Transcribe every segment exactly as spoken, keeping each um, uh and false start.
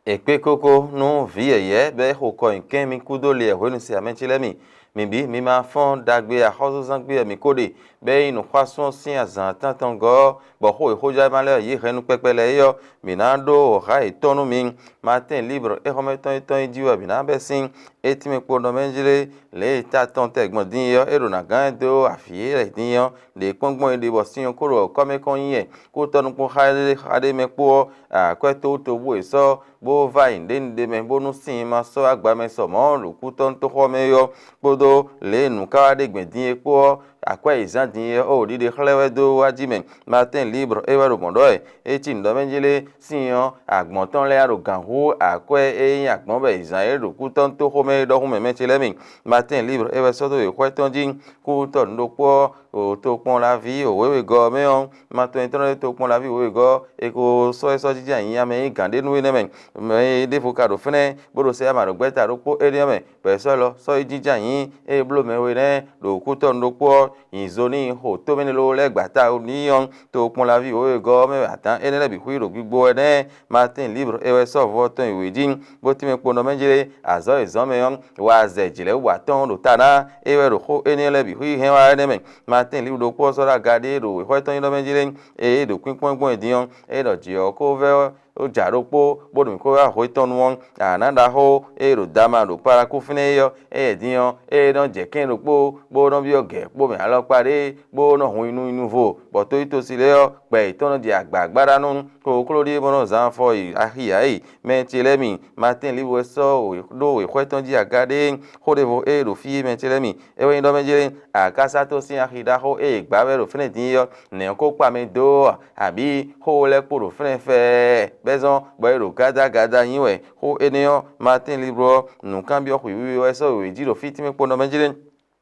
È kpé kókó nú vǐ yɛ̌yɛ́ bɔ é xo kɔ nyi kɛ́n mì kúdó li wɛ hwenu se ǎ mɛ ce lɛ́ɛ mi. Mǐ bǐ mi ma fɔ́n ɖagbe e axɔ́súzángbe wɛ mǐ ko ɖe, bɔ é nyí nǔxwásún ɔ́ sín azǎn tántɔngɔ́ ɔ́, bɔ xó e xójɔ́ ma lɛ́ɛ yě hɛn nú kpɛkpɛ lɛ́ɛ é ɔ́, mǐ ná ɖó hǎ yětɔn nú mi. Matín Libre éxɔ́mɛtɔn yětɔn e jí wɛ mǐ ná bɛ́ sín. É tínmɛ kpo nɔ mɛ jlé lě e ta tɔn tɛ gbɔn din é ɔ́, é ɖo nǎ gán ɛ dó avǐ e lɛ́ din ɔ́, ɖě kpɔ́n gbɔn é ɖe bɔ sin ɔ́ ko ɖo kɔ́ mɛ kɔn nyi wɛ. Kútɔ́ nukpɔ́n xa ɖé xa ɖé mɛ kpó ɔ́, akwɛ́ towútowú e sɔ́ bó vá nyi ɖěnuɖe mɛ bónú sin ma sɔ́ agba mɛ sɔ mɔ̌ ɖo kútɔ́nútoxɔ mɛ é ɔ́, kpódó lě e nǔ ka wá ɖe gbɛn din é kpó ɔ́, akwɛ́ e zǎn din é ɔ́, ɖiɖe xlɛ́ wɛ dó wá jí mɛ. Matín Libre é wɛ ɖo mɔ̌ ɖɔ wɛ. É cí nǔ ɖɔ mɛ jí lé, sin ɔ́, agbɔ̌n tɔn lɛ́ɛ ɖo gǎn hú akwɛ́ e nyí agbɔ̌n bɔ è zǎn é ɖo kútɔ́nútoxo mɛ é ɖɔhun mɛ mɛ ce lɛ́ɛ mi. Matín Libre é wɛ sɔ́ dó wěxwɛ́ tɔn jí. Kútɔ́ nǔ ɖokpó ɔ́, ɖo tokpɔnlaví wěwegɔ́ ɔ́ mɛ ɔ́, ma tɔn nyitɔ́ ɖé tokpɔnlaví wěwegɔ́ ɔ́, è ko sɔ́ é sɔ́ jínjɔ́n ayǐ nya mɛ e nyí gǎn ɖé nú énɛ́ mɛ. Mɛ e ɖěvo ka ɖo fɛ́nɛ́, bó ɖo sɛ ama ɖo gbɛ́ta ɖokpó énɛ́ ɔ́ mɛ, bɔ è sɔ́ lɔ sɔ́ yi jínjɔ́n ayǐ, ée bló mɛ we nɛ́ ɖo kútɔ́ nǔ ɖokpó ɔ́, nyi zo n'i xo tómɛnɛlówo lɛ́ɛ gbata n'i ɔ́, tokpɔnlaví wěwegɔ́ ɔ́ mɛ wɛ adǎn énɛ́ lɛ́ɛ bǐ xwí ɖo gbigbo wɛ nɛ́. Matín Libre é wɛ sɔ́ vɔ tɔn yi wě jí, bó tínmɛ kpo nɔ mɛ jlé azɔ̌ e zɔ̌n mɛ ɔ́, wa zɛ jlɛ̌wú atɔ́ɔ́n ɖo ta ná, é wɛ ɖo xó énɛ́ lɛ́ɛ bǐ xwí hɛn wá énɛ́ mɛ. Matín Libre ɖokpó ɔ́ sɔ́ ɖó aga ɖé ɖo wěxɔ́ tɔn nyi nɔ mɛ jlé, ée é ɖo kpínkpɔ́n gbɔn din ɔ́, é ɖɔ jǐ ɔ́ ko vɛ́ ó ja ɖokpó, bó ɖo mǐ xó wá hwe tɔn nu ɔ́, a nǎ ɖaxó e ɖo Dama ɖo Palakú fínɛ́ é ɔ́, éyɛ́ din ɔ́, é nɔ jɛ kɛ́n ɖokpó, bó nɔ byɔ́ gɛ̌ kpó mɛ alɔkpa ɖé, bó nɔ hun nyi nú nyi nu vo, bɔ tóyítosi lɛ́ɛ ɔ́, gbɛ yětɔn nɔ jɛ agbǎgbáɖá nú kokló ɖíe bó nɔ zán afɔ yi axi ǎ e. Mɛ ce lɛ́ɛ mi, Matín Libre wɛ sɔ́ ɖó wěxwɛ́ tɔn jí aga ɖé, xó ɖěvo e ɖo fí é mɛ ce lɛ́ɛ mi, é wɛ nyí ɖɔ mɛ jlé, akásátó sín axi ɖaxó e è gbǎ wɛ ɖo fínɛ́ din é ɔ́, nɛ̌ ɔ́ ko kpa mɛ dó ɔ́? Abǐ xó lɛ́ɛ kpo ɖo fínɛ́ fɛ́ɛ́, bɛ́ zɔ́n bɔ é ɖo gádágádá nyi wɛ. Xó énɛ́ ɔ́, Matín Libre ɔ́, nǔkanbyɔ́ xwǐwíwí wɛ sɔ́ wěwé jí ɖo fí tínmɛ kpo nɔ mɛ jlé.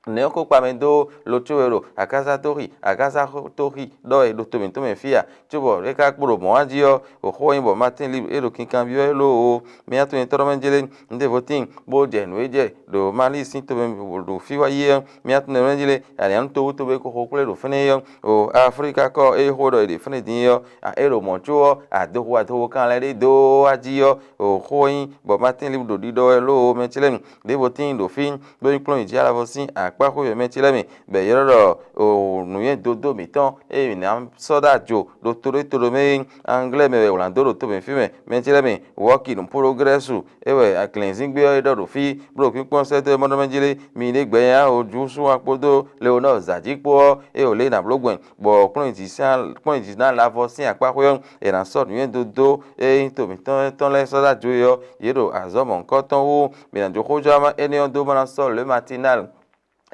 Nɛ̌ ɔ́ ko kpa mɛ dó lo có wɛ ɖo akásá tó xi, akásá tó xi ɖɔ è ɖo to mǐtɔn mɛ fí a? Cóbɔ é ka kpo ɖo mɔ̌ wá jí ɔ́, xó ɔ́ nyí bɔ Matín Libre é ɖo kinkanbyɔ́ élɔ́ o. Mì nyi atɔn nyitɔ́ mɛ jlé, un ɖěvo tíin, bó jɛ nǔ e jɛ ɖo Mali sín to mɛ ɖo fí wá yi ɔ́, mì nyi atɔn mɛ jlé, alǐannu towútowú e ko xo kplé ɖo fínɛ́ ɔ́, o Aflíka kɔ e xó ɖɔ è ɖe fínɛ́ din ɔ́, é ɖo mɔ̌ có ɔ́, adoxu adoxu kan lɛ́ɛ ɖé dó wá jí ɔ́, o xó ɔ́ nyí bɔ Matín Libre ɖo ɖiɖɔ wɛ lóo mɛ ce lɛ́ɛ mi. Ɖěvo tíin ɖo fí, bó nyí kplɔ́n yi jí alavɔ sín akpá xwé mɛ ce lɛ́ɛ mi, bɔ è ylɔ́ ɖɔ nǔnywɛ́ dodó mǐtɔn e mǐ ná sɔ́ ɖó ajo ɖo to ɖé to ɖó mɛ é, Anglɛ́ mɛ wɛ è wlǎn dó ɖo to mǐ fí mɛ, mɛ ce lɛ́ɛ mi, wɔ̌ki nǔ pologlɛ́su é wɛ aglɛ̌nzíngbe ɔ́ é ɖɔ ɖo fí, bó ɖo kpínkpɔ́n sɛ́ dó é mɔ ɖɔ mɛ jí lé, mi ɖě gbɛ nyanya Ojúsúwa kpódó Leonɔ́ɔ zǎjí kpó ɔ́, é wǒ lě nǎ bló gbɛn, bɔ kplɔ́n yi jí ná lavɔ sín akpá xwé ɔ́, è nǎ sɔ́ nǔnywɛ́ dodó e nyí to mǐtɔn tɔn lɛ́ɛ sɔ́ ɖó ajo é ɔ́, yě ɖo azɔ̌ mɔ̌hunkɔtɔn wú. Mǐ ná jó xójɔ́ énɛ́ ɔ́ dó bó ná sɔ́ lě Matinal.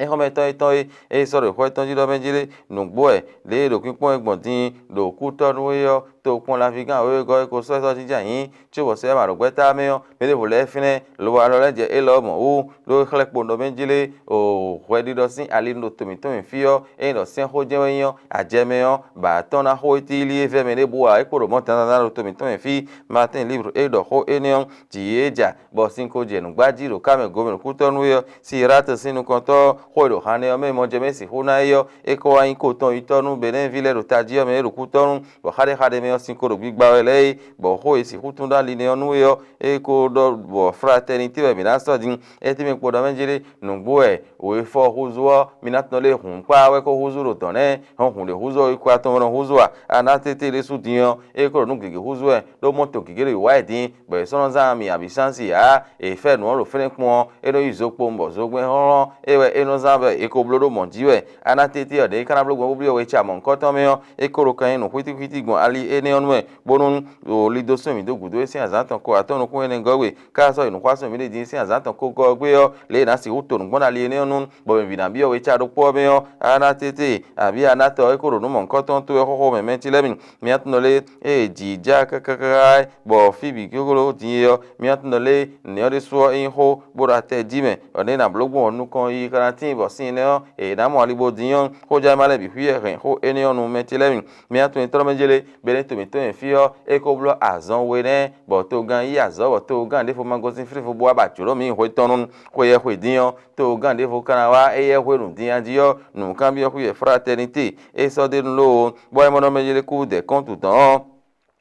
Éxɔ́mɛtɔ́ yětɔn e é sɔ́ ɖo xwɛ tɔn jí ɖɔ mɛ jí lé, nǔgbó wɛ, lě e ɖo kpínkpɔ́n e gbɔn din ɖo kútɔ́ nú é ɔ́, tokpɔnlavígán wěwegɔ́ e ko sɔ́ ɛ sɔ́ jínjɔ́n ayǐ, cóbɔ sɛ́ ma ɖo gbɛ́ta mɛ ɔ́, mɛ ɖěvo lɛ́ɛ fínɛ́, lobo alɔ lɛ́ɛ jɛ élɔ́ mɔ̌ wú, ɖó é xlɛ́ kpo ɖɔ mɛ jí lé, o hwɛɖiɖɔ sín ali ɖo to mǐtɔn mɛ fí ɔ́, ényí ɖɔ sɛ́nxó jɛ́n wɛ nyí ɔ́, ajɛ mɛ ɔ́, bɔ atɔ́ ná xó étílí e vɛ́ mɛ ɖěbǔ ǎ, é kpo ɖo mɔ̌ dandan ɖo to mǐtɔn mɛ fí. Matín Libre e ɖɔ xó énɛ́ ɔ́, jǐ e ja, bɔ sin ko jɛ nǔgbá jí ɖo ká mɛ gomɛ ɖo kútɔ́ nú é ɔ́, Siláte sín nukɔntɔ́ ɔ́, xó e ɖo hannɛ ɔ́ mɛ mɔ jɛ mɛ sixú ná é ɔ́, é ko wá nyí ko tɔn yitɔ́ nú Benɛ́ɛnví lɛ́ɛ ɖo tají ɔ́ mɛ é ɖo kútɔ́ nú, bɔ xaɖéxaɖé mɛ ɔ́ sin ko ɖo gbigba wɛ lɛ́ɛ é, bɔ xó e sixú tún ɖó ali nɛ́ ɔ́ nú é ɔ́, é ko ɖɔ bɔ fratɛnité wɛ mǐ ná sɔ́ din. É tɛ́nmɛ kpo ɖɔ mɛ jí ɖé, nǔgbó wɛ wěfɔ húzú ɔ́, mi ná tunɔ lé hǔn kpá wɛ ko húzú ɖo dɔ̌n nɛ́, hɔn hǔn ɖě húzú ɔ́, wěkwatɔn nɔ húzú a? A ná tete ɖésú din ɔ́, é ko ɖo nǔ gěgé húzú wɛ, ɖó mɔto gěgé ɖo wǎ yi din, bɔ è sɔ́ nɔ zán ami abǐ sánsi ǎ. È fɛ́ nǔ ɔ́ ɖo fínɛ́ kpɔ́n ɔ́, é nɔ yí zo kpowun bɔ zogbɛ́n hlɔ́nhlɔ́n é wɛ é nɔ zán bɔ è ko bló ɖó mɔ̌ jí wɛ. A ná tete ɔ́, ɖě é ka ná bló gbɔn bó byɔ́ we ca mɔ̌hunkɔtɔn mɛ ɔ́, é ko ɖo kan nyi nǔ xwítíxwítí gbɔn ali énɛ́ ɔ́ nu wɛ, bónú ɖo li dó sɔ́ mǐ dó gǔdo é sín azǎn tɔn ko atɔ́ nukún énɛ́ gɔ́ gbe. Káká sɔ́ yi nǔxwásún mǐɖée din sín azǎn tɔn ko gɔ́ ɔ́ gbé ɔ́, lě e è nǎ sixú to nǔgbó ná ali énɛ́ ɔ́ nu, bɔ mɛ bǐ ná byɔ́ we ca ɖokpó ɔ́ mɛ ɔ́, a ná tete, abǐ a ná tɔ é ko ɖo nǔ mɔ̌hunkɔtɔn towe xóxó mɛ mɛtí lɛ́ɛ mi. Mi atɔ́nɔ lé, ée jǐ ja káká bɔ fí bǐ géglo din é ɔ́, mi atɔ́nɔ lé, nɛ̌ ɔ́ ɖésú ɔ́ é nyí xó, bó ɖo atɛ jí mɛ, bɔ nɛ̌ è nǎ bló gbɔn nukɔn yiyi ka ná tíin bɔ sín énɛ́ ɔ́, è nǎ mɔ ali bó din ɔ́, xójánma lɛ́ɛ bǐ xwí wɛ hɛn xó énɛ́ ɔ́ nu mɛtí lɛ́ɛ mi. Mi atɔ́nɔ tɔ́ mɛ jélé, Benɛ́to mǐtɔn e fí ɔ́, é ko blɔ́ azɔn we nɛ́, bɔ togán yí azɔ̌, bɔ togán ɖěvo ma gosín flífú bó wá ba jǒ nú mǐ hwetɔ́n nú xwe yɛ́ xwe dín ɔ́, togán ɖěvo ka ná wá éyɛ́ hwenu din a jí ɔ́, nǔkanbyɔ́ xwí wɛ fratɛnité é sɔ́ d'é nu lóo, bɔ é mɔ nɔ mɛ jlé kú dɛ kɔ́ntu dɔ̌n ɔ́.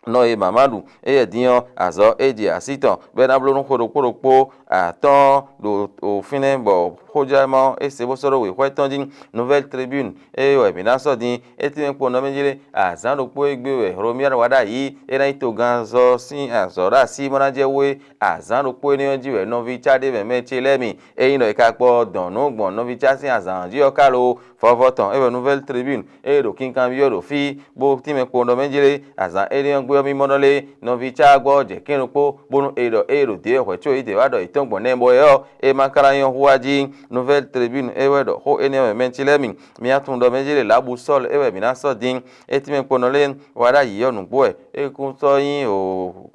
Nɔ e mǎmá ɖu éyɛ́ din ɔ́, azɔ̌ e jɛ así tɔn bɔ é ná bló nú xwe ɖokpó ɖokpó atɔ́ɔ́n ɖo fínɛ́, bɔ xójlɛ́mɔ ɔ́, é se bó sɔ́ ɖó wěxwɛ́ tɔn jí. Nouvelle Tribune, ée wɛ mǐ ná sɔ́ din, é tɛ́nmɛ kpɔ́n nɔ mɛ jí lé? Azǎn ɖokpó e gbé wɛ Hlomyɛ́n wá ɖ'ayǐ, é ná nyí togán azɔ́ sín azɔ̌ ɖo así bó ná jɛ wú é. Azǎn ɖokpó énɛ́ ɔ́ jí wɛ nɔví cá ɖé mɛ mɛ ce lɛ́ɛ mi. Ényí ɖɔ è ka kpɔ dɔ̌n nú gbɔn nɔví cá sín azǎn jí ɔ́ ka lo, vɔvɔ tɔn é wɛ Nouvelle Tribune e ɖo kinkanbyɔ́ ɖo fí, bó tínmɛ kpowun ɖɔ mɛ jlé. Azǎn énɛ́ ɔ́ gbe ɔ́, mimɔ nɔ lé nɔví cá gbɔ jɛ kɛ́n ɖokpó, bónú è ɖɔ ée ɖo dě wɛ hwɛ̌ có yě ɖě wá ɖɔ yě tɔ́n gbɔn nɛ́ bɔ é ɔ́, é ma ka ná nyɔ́ hu wá jí. Nouvelle Tribune é wɛ ɖɔ xó énɛ́ ɔ́ mɛ mɛ ce lɛ́ɛ mi. Mi ná tunwun ɖɔ mɛ jlé Lǎbusɔ́l é wɛ mǐ ná sɔ́ din. É tínmɛ kpowun nɔ lé wá ɖ'ayǐ ɔ́ nǔgbó wɛ, é kún sɔ́ nyí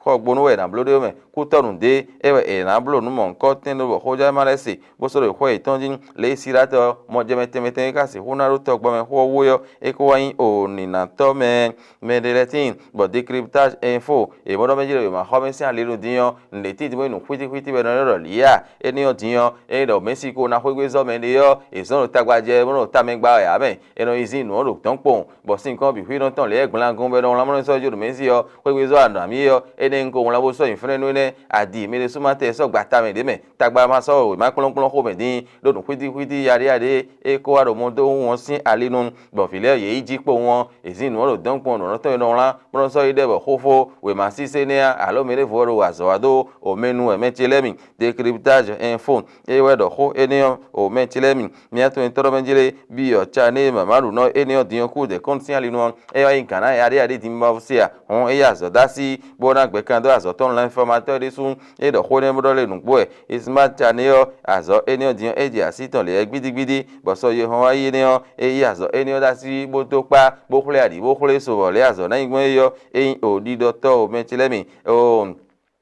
xɔgbónú wɛ è nǎ bló ɖé mɛ. Kútɔ́ nǔɖé é wɛ è nǎ bló nǔ mɔ̌hunkɔtɔn ɖó bɔ xójánúmá lɛ́ɛ se, bó sɔ́ ɖo xwɛ yětɔn jí. Lě e Siláte ɔ́, mɔ jɛmɛ tɛnmɛ tɛnmɛ e ka sixú ná ɖó tɔgbɛ́mɛ xó ɔ́ wú é ɔ́, é ko wá nyí o nǐnátɔ́ mɛ mɛ ɖé lɛ́ɛ tíin, bɔ Décryptage Info è mɔ ɖɔ mɛ jí ɖɔ wěmaxɔmɛ sín ali nu din ɔ́, nǔɖé tíin din bó nyí nǔ xwítíxwítí wɛ è nɔ ylɔ́ ɖɔ lǐ a? Énɛ́ ɔ́ din ɔ́, ényí ɖɔ Mɛ̌si ko ná xwé gbé zɔ́ mɛ ɖé ɔ́, è zɔ́n ɖo tagbajɛ bó nɔ tamɛ gba wɛ ǎ mɛ. È nɔ yi zín nǔ ɔ́ ɖo dɔ̌nkpɔ́n, bɔ sinkɔn bǐ xwíɖɔ́ tɔn lě e gblangún bɔ é nɔ wlán mɔ̌ nɔ sɔ́ jó ɖo mɛ̌si ɔ́, xwé gbé zɔ́ anɔ amyé ɔ́, énɛ́ nyí ko wlán bó sɔ́ nyi fɛ́nú énɛ́ adi mɛ ɖésú ma tɛ sɔ́ gbata mɛ ɖě mɛ. Tagba ma sɔ́ wěma kplɔ́nkplɔ́n xomɛ dín, ɖó nǔ xwítíxwítí yaɖéyaɖé e ko wá ɖo mɔ dó hu ɔ́ sín ali nu, bɔ vǐ lɛ́ɛ yě yi jí kpowun ɔ́, è zín nǔ ɔ́ ɖo dɔ̌nkpɔ́n ɖo nɔ́ tɔn e nɔ wlán, bó nɔ́ sɔ́ yi ɖɔ bɔ xófó wěma sísé nɛ́ ǎ, alǒ mɛ ɖěvo ɔ́ ɖo azɔ̌ wa dó omɛ nú wɛ mɛ ce lɛ́ɛ mi. Décryptage Info é wɛ ɖɔ xó énɛ́ ɔ́ o mɛ ce lɛ́ɛ mi. Mía tɔn e tɔ́ ɖɔ mɛ jlé byɔ̌ ca née mama ɖu nɔ énɛ́ ɔ́ din ɔ́ kú dɛ̌nkɔ́n sín ali nu ɔ́, é wá nyí gǎn ná yaɖéyaɖé din Mawu se a? Hɔn é yí azɔ̌ dó así, bó ná gbɛ́ kan dó azɔ̌ tɔn lɛ́nfɔ́matɔ́ ɖésú. É ɖɔ xó énɛ́ bó ɖɔ lé nǔgbó wɛ. Ismael ca née ɔ́, azɔ̌ énɛ́ ɔ́ din ɔ́, é jɛ así tɔn lě wɛ gbídígbídí, bɔ sɔ yehɔn wá yi énɛ́ ɔ́, é yí azɔ̌ énɛ́ ɔ́ dó así bó dó kpá, bó xwlé aɖǐ bó xwlé so bɔ lě azɔ̌ ná nyí gbɔn é ɔ́, é nyí o ɖiɖɔtɔ́ o mɛ ce lɛ́ɛ mi. Oo,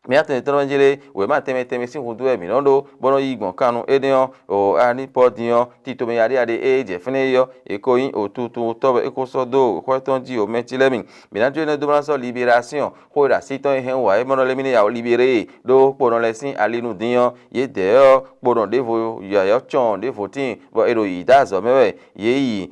mǐ atɛn tɔn jí lé, wěma tɛnmɛ tɛnmɛ sín húzú wɛ mǐ nɔ ɖó, bó nɔ yí gbɔn kannú énɛ́ ɔ́, o anípɔ́ din ɔ́, tito mɛ yaɖéyaɖé e jɛ fɛ́nɛ́ é ɔ́, è ko nyí òtututɔ́ wɛ é ko sɔ́ dó xwɛ tɔn jí o mɛ ce lɛ́ɛ mi. Mǐ ná jó énɛ́ dó bó ná sɔ́ liberásyɔn, xó e ɖo así tɔn e hɛn wú ǎ é mɔ nɔ lɛ́ mì ní ya libéré e, ɖó kponɔ lɛ́ɛ sín ali nu din ɔ́, yědɛɛ ɔ́, kponɔ ɖěvo yɔ̌yɔ́ cɔn ɖěvo tíin, bɔ è ɖo yǐ dó azɔ̌ mɛ wɛ. Yě yi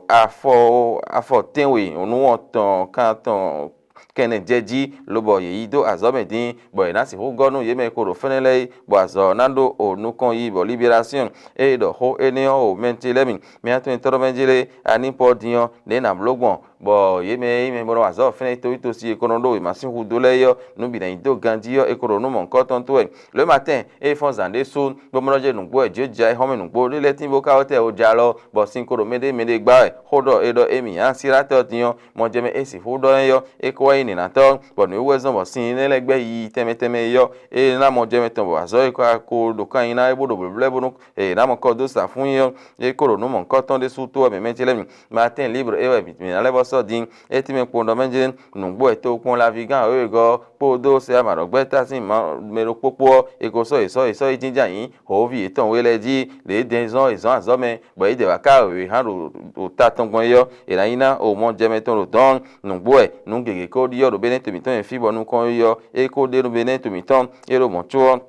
afɔ afɔ tɛ́nwe nǔ wɔn tɔn kan tɔn kɛnɛ jɛ jí, lobɔ yě yi dó azɔ̌ mɛ dín, bɔ è nǎ sixú gɔ́ nú yě mɛ e ko ɖo fɛ́nɛ́ lɛ́ɛ é, bɔ azɔ̌ ɔ́ ná ɖó o nukɔn yi bɔ liberásyɔn. Ée ɖɔ xó énɛ́ ɔ́ o mɛ ce lɛ́ɛ mi, mía tɔn e tɔ́ ɖɔ mɛ jlé anípɔ́ din ɔ́, nɛ̌ è nǎ bló gbɔn, bɔ yě mɛ e nyí mɛ bɔ nɔ wa azɔ̌ fɛ́nɛ́ towítɔ́ si e ko nɔ ɖó wěma sín hudó lɛ́ɛ é ɔ́, nǔ bǐ ná nyi dó ganjí ɔ́, è ko ɖo nǔ mɔ̌hunkɔtɔn tó wɛ. Lě e ma tɛn é fɔ́n zǎn ɖé sú, bó mɔ nɔ jɛ nǔgbó wɛ jǒ ja é xɔ́mɛ nǔgbó ɖé lɛ́ɛ tín bó ka wɛ tɛ wo ja lɔ, bɔ sin ko ɖo mɛɖé mɛɖé gbá wɛ. Xó ɖɔ è ɖɔ émí ǎ, Silatɔ́ din ɔ́, mɔ jɛ mɛ é sixú ɖɔ nyí ɔ́, é ko wá nyí nǐnátɔ́, bɔ nǔ e wú wɛ zɔ́n bɔ sin énɛ́ lɛ́ɛ gbɛ́ yiyi tɛnmɛ tɛnmɛ é ɔ́, é ná mɔ jɛ mɛ tɔn bɔ azɔ̌ e ka ko ɖo kan nyi ná é bó ɖo blǒblɛ́ bónú è nǎ mɔ kɔ dó sa fún nyi ɔ́, é ko ɖo nǔ mɔ̌hunkɔtɔn ɖé sú tó wɛ mɛ mɛ ce lɛ́ɛ mi. Matín Libre é wɛ mǐ ná lɛ́ vɔ́ sɔ́ din. É tínmɛ kpowun ɖɔ mɛ jɛ́n nǔgbó e tokpɔnlaví gán wěwegɔ́ ɔ́ kpódó sɛ́ amǎɖɔgbɛ́ta sín mɛ ɖokpó kpó ɔ́, è ko sɔ́ yě sɔ́ yě sɔ́ yi jínjɔ́n ayǐ hǒví yětɔn we lɛ́ɛ jí, lě e dɛn zɔ́n è zɔ́n azɔ̌ mɛ, bɔ yě dɛ wǎ ká wěwé hán ɖo ta tɔn gbɔn é ɔ́, è nǎ nyí ná omɔ jɛ mɛ tɔn ɖo dɔ̌n. Nǔgbó wɛ nǔ gěgé ko ɖiɖɔ ɖo Benɛ́to mǐtɔn e fí bɔ nukɔn yi ɔ́, é ko ɖe nú Benɛ́to mǐtɔn, é ɖo mɔ̌ có ɔ́,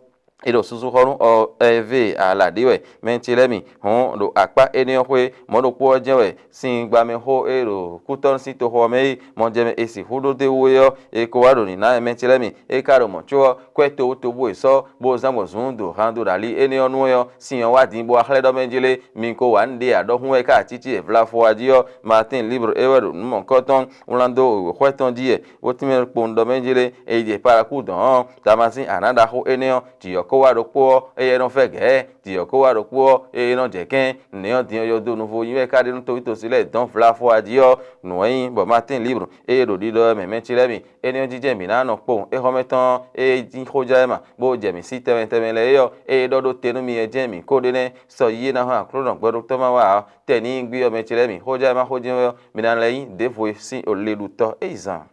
é ɖo susu xɔ nú ɔ ɛvé ala ɖě wɛ. Mɛ ce lɛ́ɛ mi hɔn ɖo akpá énɛ́ ɔ́ xwé, mɔ̌ ɖokpó ɔ́ jɛ́n wɛ sin gbamɛxó e ɖo kútɔ́ sín toxo ɔ́ mɛ é, mɔ jɛ mɛ è sixú ɖó d'é wú é ɔ́, è ko wá ɖo nǐ ná mɛ ce lɛ́ɛ mi. É ka ɖo mɔ̌ có ɔ́, kwɛ́ towútowú e sɔ́ bó zán gbɔn zǔn ɖo han do ɖo ali énɛ́ ɔ́ nu é ɔ́, sin ɔ́ wá din bó wá xlɛ́ ɖɔ mɛ jlé, mi ko wa nǔɖé ǎ ɖɔhun wɛ ká acící e vlafo wá jí ɔ́. Matín Libre é wɛ ɖo nǔ mɔ̌hunkɔtɔn wlán dó wěxwɛ́ tɔn jí wɛ, bó tínmɛ kpowun ɖɔ mɛ jlé, è yi ɖe Palakúdɔn ɔ́, Damasín aná ɖaxó énɛ́ ɔ́, jǐyɔ́kɔ́ wá ɖokpó ɔ́, éyɛ́ nɔ fɛ́ gɛ̌, jǐyɔ́kɔ́ wá ɖokpó ɔ́, éyɛ́ nɔ jɛ kɛ́n, nɛ̌ ɔ́ din ɔ́ yɔdo nuvo nyi wɛ ká ɖe nú towítɔ́si lɛ́ɛ dɔn vlafo wá jí ɔ́, nǔ wɛ nyí bɔ Matín Libre ée ɖo ɖiɖɔ wɛ mɛ mɛ ce lɛ́ɛ mi. Énɛ́ ɔ́ jijɛ mǐ ná nɔ kpowun éxɔ́mɛ tɔn e jí xó jɛ wɛ ma, bó jɛ mǐ sí tɛnmɛ tɛnmɛ lɛ́ɛ é ɔ́, ée ɖɔ ɖó te nú mi wɛ jɛ́n mǐ ko ɖe nɛ́, sɔ yí e ná hɔn Aklúnɔ gbɛɖótɔ́ ma wá ɔ́, tɛ ní nyí gbí ɔ́ mɛ ce lɛ́ɛ mi. Xó jɛ wɛ ma xó jɛ́n wɛ ɔ́, mi ná lɛ́ nyí ɖěvo e sín o le ɖu tɔ́ é yi zan.